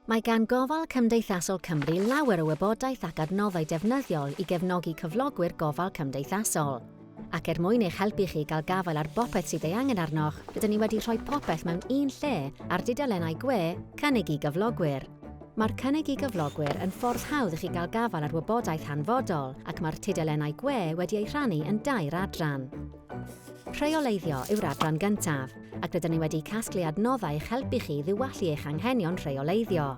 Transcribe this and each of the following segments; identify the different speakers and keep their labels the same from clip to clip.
Speaker 1: Mae gan Gofal Cymdeithasol Cymru lawer o wybodaeth ac adnoddau defnyddiol i gefnogi cyflogwyr gofal cymdeithasol. Ac er mwyn eich helpu chi gael gafael ar bopeth sydd ei angen arnoch, rydyn ni wedi rhoi popeth mewn un lle ar dudalennau gwe Cynnig i Gyflogwyr. Mae'r Cynnig i Gyflogwyr yn ffordd hawdd i chi gael gafael ar wybodaeth hanfodol ac mae'r tudalennau gwe wedi eu rhannu yn dair adran. Rheoleiddio yw'r adran gyntaf, ac rydyn ni wedi casglu adnoddau i'ch helpu chi ddiwallu eich anghenion rheoleiddio.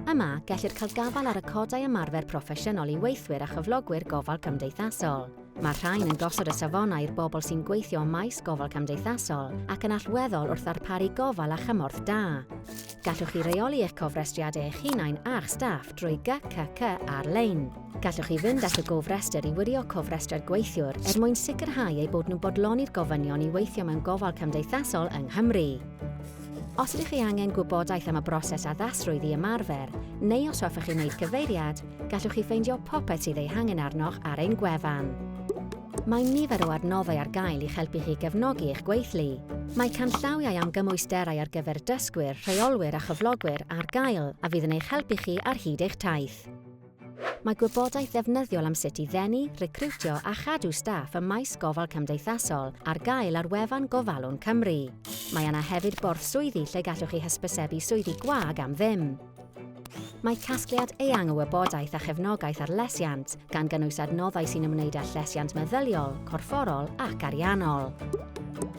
Speaker 1: Yma, gellir cael gafael ar y codau ymarfer proffesiynol i weithwyr a chyflogwyr gofal cymdeithasol. Mae'r rhain yn gosod y safonau i'r bobl sy'n gweithio ym maes gofal cymdeithasol ac yn allweddol wrth ddarparu gofal a chymorth da. Gallwch chi reoli eich cofrestriadau eich hunain a'ch staff drwy GCC ar-lein. Gallwch chi fynd at y gofrestr i wirio cofrestriad gweithiwr er mwyn sicrhau eu bod nhw'n bodloni'r gofynion i weithio mewn gofal cymdeithasol yng Nghymru. Os ydych chi angen gwybodaeth am y broses addasrwydd i ymarfer, neu os hoffech chi wneud cyfeiriad, gallwch chi ffeindio popeth sydd ei hangen arnoch ar ein gwefan. Mae nifer o adnoddau ar gael i'ch helpu chi gefnogi eich gweithlu. Mae canllawiau am gymwysterau ar gyfer dysgwyr, rheolwyr a chyflogwyr ar gael a fydd yn eich helpu chi ar hyd eich taith. Mae gwybodaeth ddefnyddiol am sut i ddenu, recriwtio a chadw staff ym maes gofal cymdeithasol ar gael ar wefan Gofalwn Cymru. Mae yna hefyd borth swyddi lle gallwch chi hysbysebu swyddi gwag am ddim. Mae casgliad eang o wybodaeth a chefnogaeth ar lesiant, gan gynnwys adnoddau sy'n ymwneud â llesiant meddyliol, corfforol ac ariannol.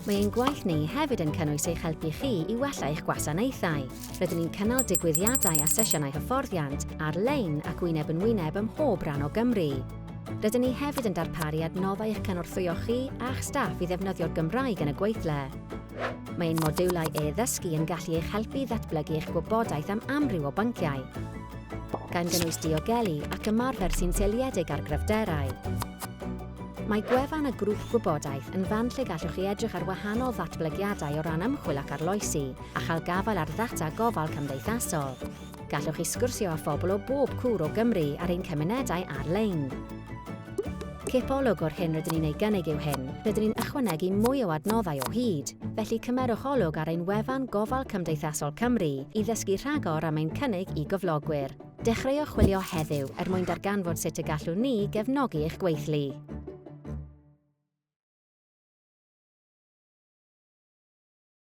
Speaker 1: Mae ein gwaith ni hefyd yn cynnwys eich helpu chi i wella eich gwasanaethau. Rydyn ni'n cynnal digwyddiadau a sesiynau hyfforddiant ar-lein ac wyneb yn wyneb ym mhob rhan o Gymru. Rydyn ni hefyd yn darparu adnoddau i'ch cynorthwyo chi a'ch staff i ddefnyddio'r Gymraeg yn y gweithle. Mae ein modiwlau e-ddysgu yn gallu eich helpu i ddatblygu eich gwybodaeth am amryw o bynciau, gan gynnwys diogelu ac ymarfer sy'n seiliedig ar gryfderau. Mae gwefan y Grŵp Gwybodaeth yn fan lle gallwch chi edrych ar wahanol ddatblygiadau o ran ymchwil ac arloesi, a chael gafael ar ddata gofal cymdeithasol. Gallwch chi sgwrsio â phobl o bob cwr o Gymru ar ein cymunedau ar-lein. Cipolwg o'r hyn rydyn ni'n ei gynnig yw hyn, rydyn ni'n ychwanegu mwy o adnoddau o hyd, felly cymerwch olwg ar ein wefan Gofal Cymdeithasol Cymru i ddysgu rhagor am ein cynnig i gyflogwyr. Dechreuwch chwilio heddiw er mwyn darganfod sut y gallwn ni gefnogi eich gweithlu.